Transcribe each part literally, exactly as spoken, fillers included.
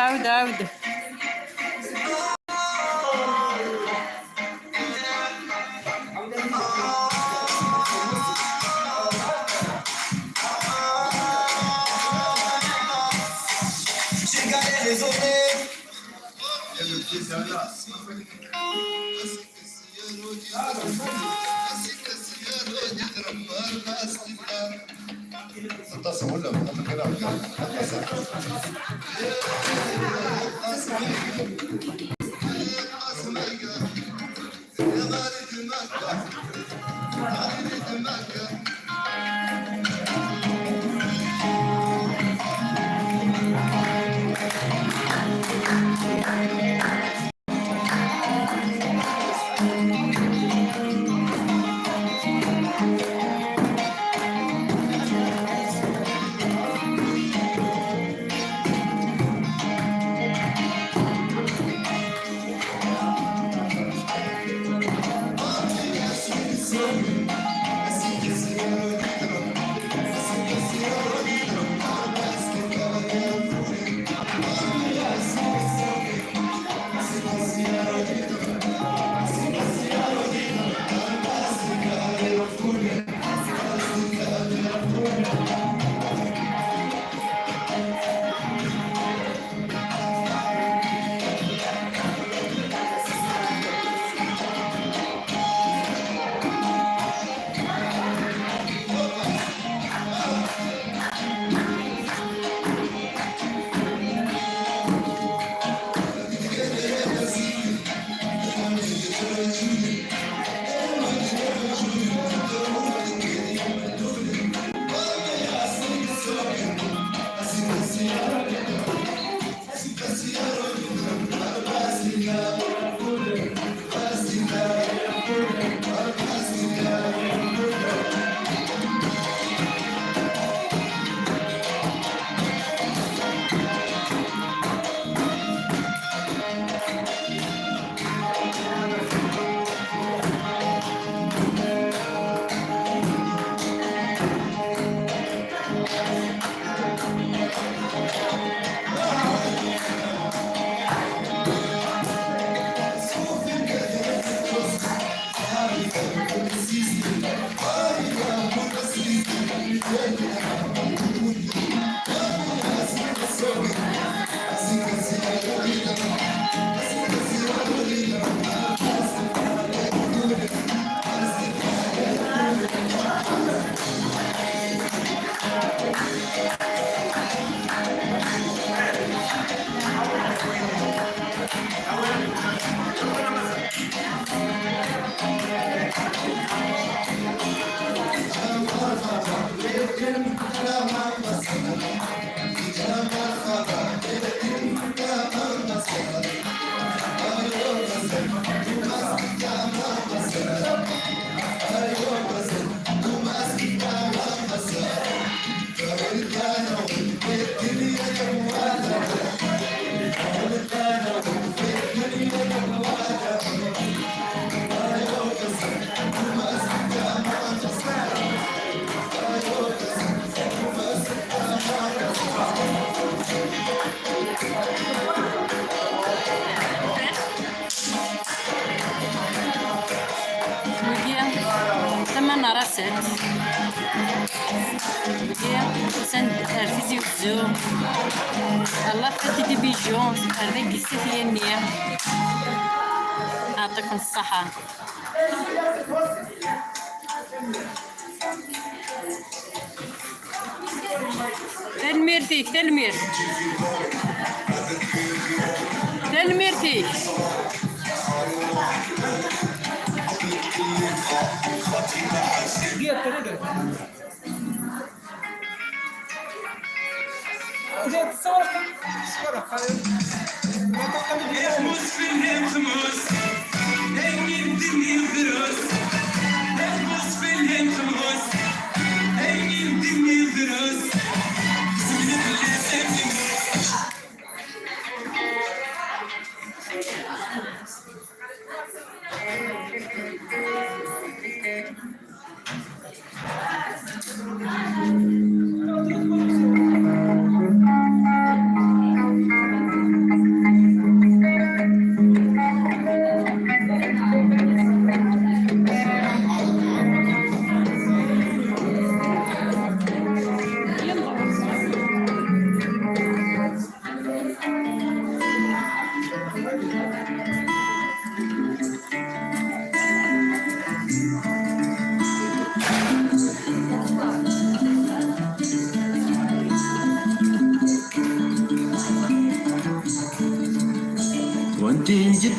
عاود، عاود. Wigi, tama n Raset. Wigi, usan-d ar Tizi Wezzu. Ɣer la fête des bijoux, ar dagi s At Yanni. Yeɛṭikum ṣṣeḥḥa. Tanemmirt-ik, tanemmirt. Tanemmirt-ik.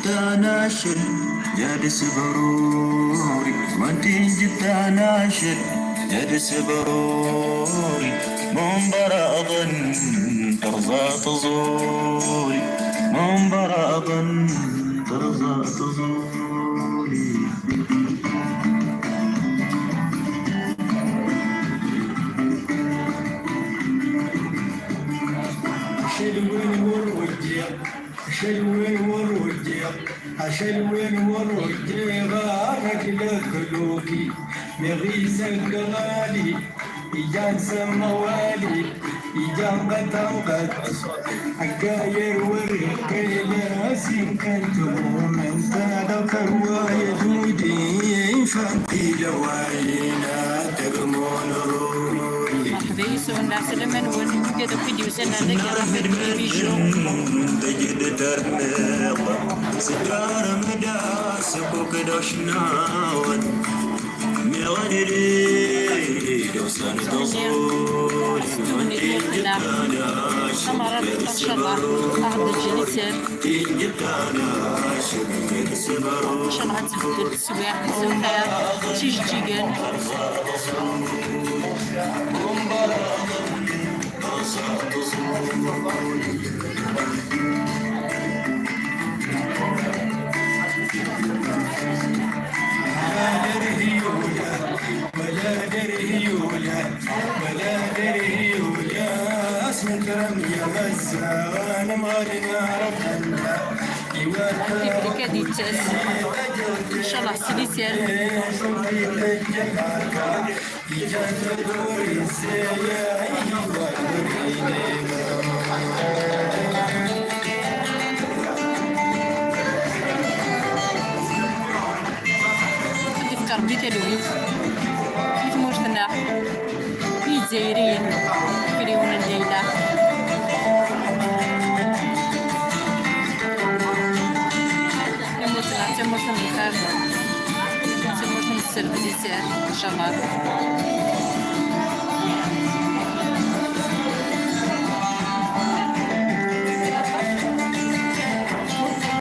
Tanacel, jad sebruri, wantin jid tanacel, jad sebruri, mumbaraḍen terẓa tẓuri, mumbaraḍen terẓa tẓuri. Acalwen ur wejjiɣ, acalwen ur wejjiɣ, acalwen ur wejjiɣ, ara k-lekluki, mi ɣizak ɣali, ijan semɣwali, ijan qatanqat, akka yerwel qila, sin kan tmumen, tada karwa yadudi, infan qila walina, takmun ruri. Merḥba yes-wen, lɛeslama-nwen, wigad akk i d-yusan ar dagi ɣef T V Bijou. Ttmenni, ttmenni, ttmenni. Tamara, ncallah, ad ɣ-d-ǧǧen i sser. Ncallah ad tbeddel teswiɛt, s lxir, s ijeǧǧigen. Ibrek ad yettas. Ncallah s liser. Ad yefk Rebbi talwit i tmurt-nneɣ, i Yizzayriyen, afriwen n Leyla. Tamurt-nneɣ d tamurt n lxir, d tamurt n sser d liser, ncallah.